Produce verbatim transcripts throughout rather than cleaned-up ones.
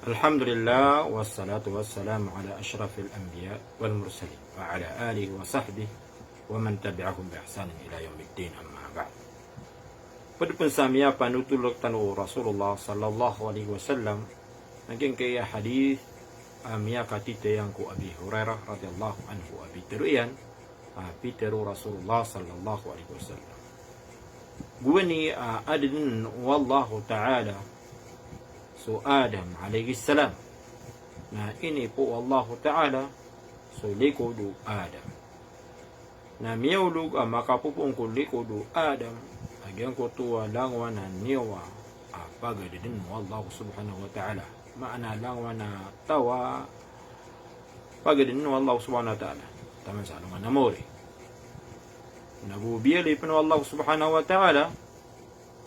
Alhamdulillah, wassalatu wassalamu ala ashrafil anbiya wal mursalin, wa ala alihi wa sahbihi wa man tabi'ahum bi ihsanin ila yawmiddin, amma ba'd. Pd pn sa miyapanotol rktano o Rasulullah sallallahu alaihi wasallam, na giyangkaya hadith a miyakatitayan ko Abi Hurairah radhiyallahu anhu a pitharo iyan, a pitharo o Rasulullah sallallahu alaihi wasallam. Gowani a adn o Allahu Ta'ala so Adam alayhis salam. Na inipo o Allahu Ta'ala so likod o Adam. Na miyaolog a makapopoon ko likod o Adam a giyangkoto a langowan a niyawa a pagadadn o Allah subhanahu wa ta'ala. Maana langowan a taw a pagadn o Allah subhanahu wa ta'ala taman sa alongan a maori. Na go biyaloy pn o Allah subhanahu wa ta'ala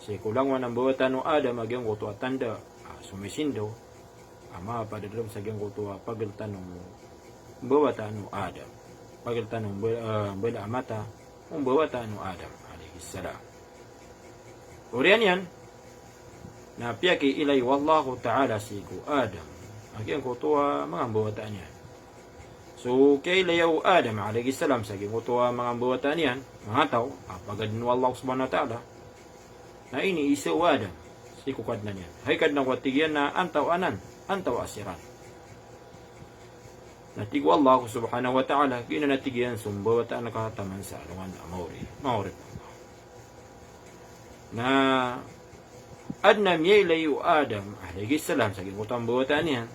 sii ko langowan a mbawataan o Adam a giyangkoto a tanda a somisindaw, a mapadadalm sa giyangkoto a pagltan o mbawataan o Adam, pagltan o mba-, eh, mbala a mata o mbawataan o Adam alayhis salam. Oriyan iyan na piyakiilay o Allahu Ta'ala sii ko Adam a giyangkoto a manga mbawataan iyan. So kiyailaya o Adam alayhis salam sa giyangkoto a manga mbawataan iyan, manga taw a pagadn o Allah subhanahu wa ta'ala, na iniiza o Adam sii ko Kadnan iyan. Hay Kadnan ko, a tig iyan, na antawaa anan, antawaa siran? Na tig o Allah subhanahu wa ta'ala, giyanan, a tig iyan, so mbawataan ka taman sa alongan a maori, maori. Na adn a miyailay o Adam alayhis salam sa giyangkoto a mbawataan iyan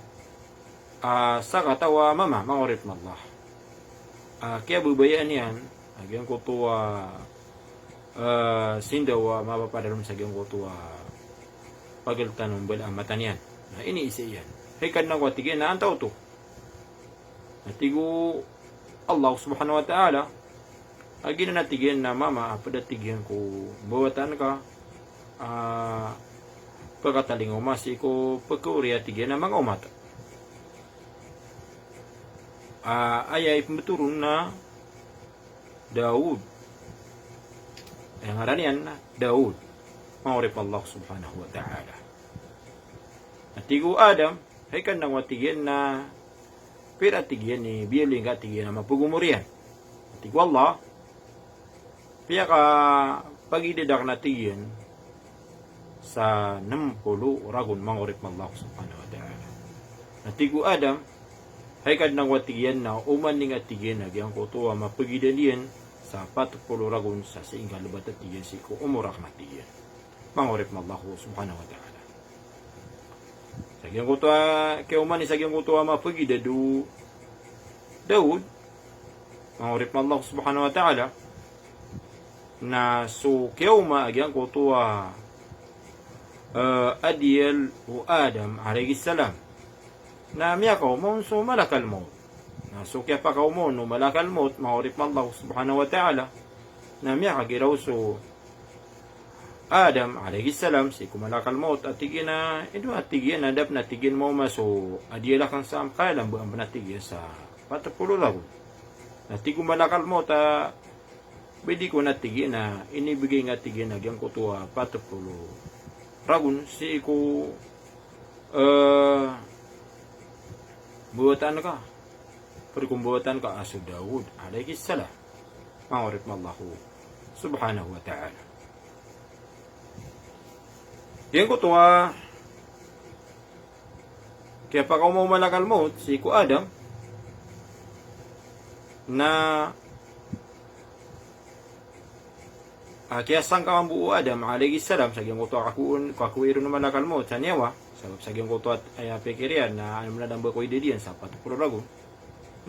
a sakataw a mama, manga oripn o Allah, a kiyababayaan iyan a giyangkoto a, eh, sindaw a mapapadalm sa giyangkoto a pagltan o mbala a mata niyan. Na iniiza iyan, hay Kadnan ko, a tig iyan, na antawaa oto? Na tig o Allah subhanahu wa ta'ala, a giyanan, a tig iyan, na mama, a pd, a tig iyan, ko mbawataan ka a pkatalingaoma sii ko pkaori, a tig iyan, a manga omat. A aya i pmbthowan na Daud. Aya ngaran iyan na Daud, manga oripn o Allah subhanahu wa ta'ala. Na tig o Adam, hay Kadnan ko, a tig iyan, na pira, a tig iyan, i biyaloy ngka, a tig iyan, a mapagomor iyan? Na tig o Allah, piyakapagidad akn, a tig iyan, sa nm polo ragon, manga oripn o Allah subhanahu wa ta'ala. Na tig o Adam, hay Kadnan ko, a tig iyan, na omaning, a tig iyan, a giyangkoto a mapagidad iyan sa pat polo ragon sa sii nggalbta, a tig iyan, sii ko omor akn, a tig iyan, manga oripn o Allah subhanahu wa ta'ala. Sa giyangkoto a kiyaoma niyan sa giyangkoto a mapagidad o Daud, manga oripn o Allah subhanahu wa ta'ala, na so kiyaoma a giyangkoto a, eh, adiyal o Adam alayhis salam, na miyakaoma on so malakal maut. Na so kiyapakaoma on o malakal maut, manga oripn o Allah subhanahu wa ta'ala, na miyakagiraw so Adam alayhis salam sii ko malakal maut, a tig iyan, a ino, a tig iyan, a da pn, a tig iyan, maoma so adiyal akn sa amkayalambaan pn, a tig iyan, sa pat polo ragon. Na tig o malakal maut a ba di ko, na tig iyan, a inibgay ngka, a tig iyan, a giyangkoto a pat polo ragon sii ko, eh, mbawataan ka, pd ko mbawataan ka a so Daud alayhis salam, manga oripn o Allah subhanahu wa ta'ala. Giyangkoto a kiyapakaoma o malakal maut sii ko Adam, na, ah, kiyasangka mambo o Adam alayhis salam sa giyangkoto a kakowa, kakowa iron o malakal maut sa niyawa, sabap sa giyangkoto a, aya pikir iyan na aya mnadamba ko idad iyan sa pat polo ragon.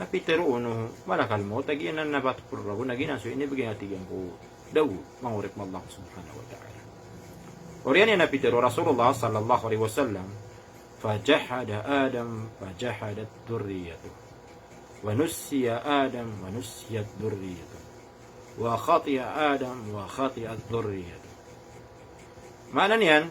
Na pitharo on o malakal maut a giyanan na pat polo ragon a giyanan so inibgay, a tig iyan, ko Daud, manga oripn o Allah subhanahu wa ta'ala. Oriyan iyan na pitharo o Rasulullah sallallahu alayhi wasallam, "Fajahada Adam, fajahadat dhurriyyatuh. Wa nussiya Adam, wa nussiyat dhurriyyatuh. Wa khati'a Adam, wa khati'at dhurriyyatuh." Maana niyan,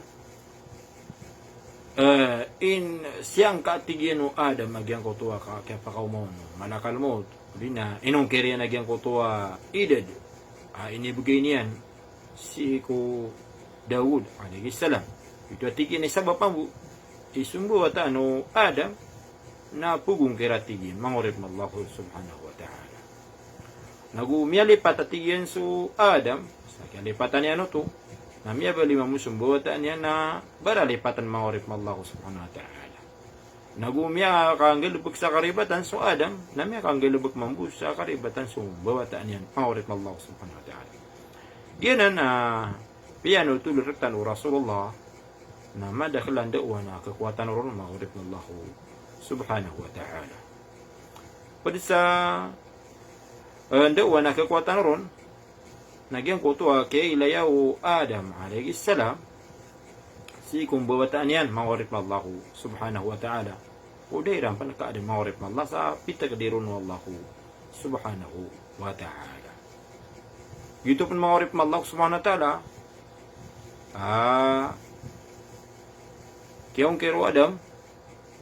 eh, in, siyangka, a tig iyan, o Adam a giyangkoto a ka-, kiyapakaoma on o malakal maut, odi na inongkir iyan a giyangkoto a idad a inibgay niyan sii ko Daud alayhis salam. Ito, a tig iyan, i sabap mambo i sombawata o Adam, na pagongkira tig iyan, manga oripn o Allah subhanahu wa ta'ala. Nago miyalipat a tig iyan so Adam, sa kiyalipatan iyan oto, na miyabaloy mambo so sombawata niyan na baralipatan, manga oripn o Allah subhanahu wa ta'ala. Nago miyakanggalbk sa karibatan so Adam, na miyakanggalbk mambo sa karibatan so sombawata niyan, manga oripn o Allah subhanahu wa ta'ala. Giyanan a piyanothol rktano o Rasulullah, na madakl a ndaowan a kakowa tano ron, manga oripn o Allah subhanahu wa ta'ala. Pd sa, eh, ndaowan a kakowa tano ron, na giyangkoto a kiyailaya o Adam alayhis salam sii ko mbawata niyan, manga oripn o Allah subhanahu wa ta'ala. O da iran pn kaadn, manga oripn o Allah, sa pitakdir on o Allah subhanahu wa ta'ala. Giyoto pn, manga oripn o Allah subhanahu wa ta'ala, a kiyongkir o Adam,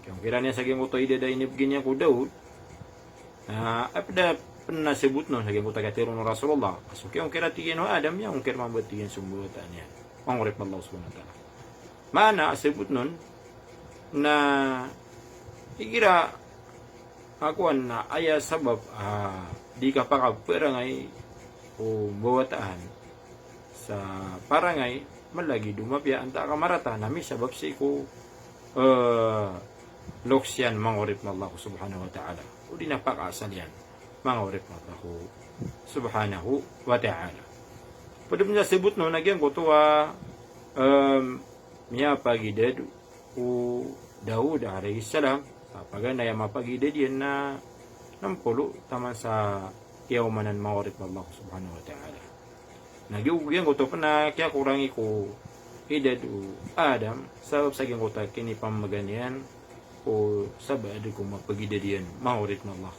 kiyongkiran iyan sa giyangkoto a idad a inibgay niyan ko Daud. Na pd a pn a sabotn on sa giyangkoto a katharo o Rasulullah, so kiyongkir a tig iyan o Adam, miyangkir mambo a tig iyan so mbawata niyan, manga oripn o Allah subhanahu wa ta'ala. Maana a sabotn on na igira a kowan na aya sabap a di kapakaparangay o mbawataan sa parangay, malagid o mapiya antaa ka marata, na misabap sii ko, eh, loks iyan, manga oripn o Allah subhanahu wa ta'ala, odi na pakaasal iyan, manga oripn o Allah subhanahu wa ta'ala. Pd pn sa sabotn on a giyangkoto a, em, miyapagidad o Daud alayhis salam, sa paganay a mapagidad iyan na nm polo taman sa kiyaomanan, manga oripn o Allah subhanahu wa ta'ala. Na giyo, giyangkoto pn a kiyakorangi ko idad o Adam sabap sa giyangkoto a kinipambagan iyan ko sabaad ko mapagidad iyan, manga oripn o Allah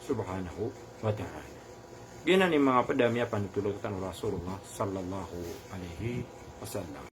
subhanahu wa ta'ala. Giyanan i manga pd a miyapanothol rktano o Rasulullah sallallahu alayhi wasallam.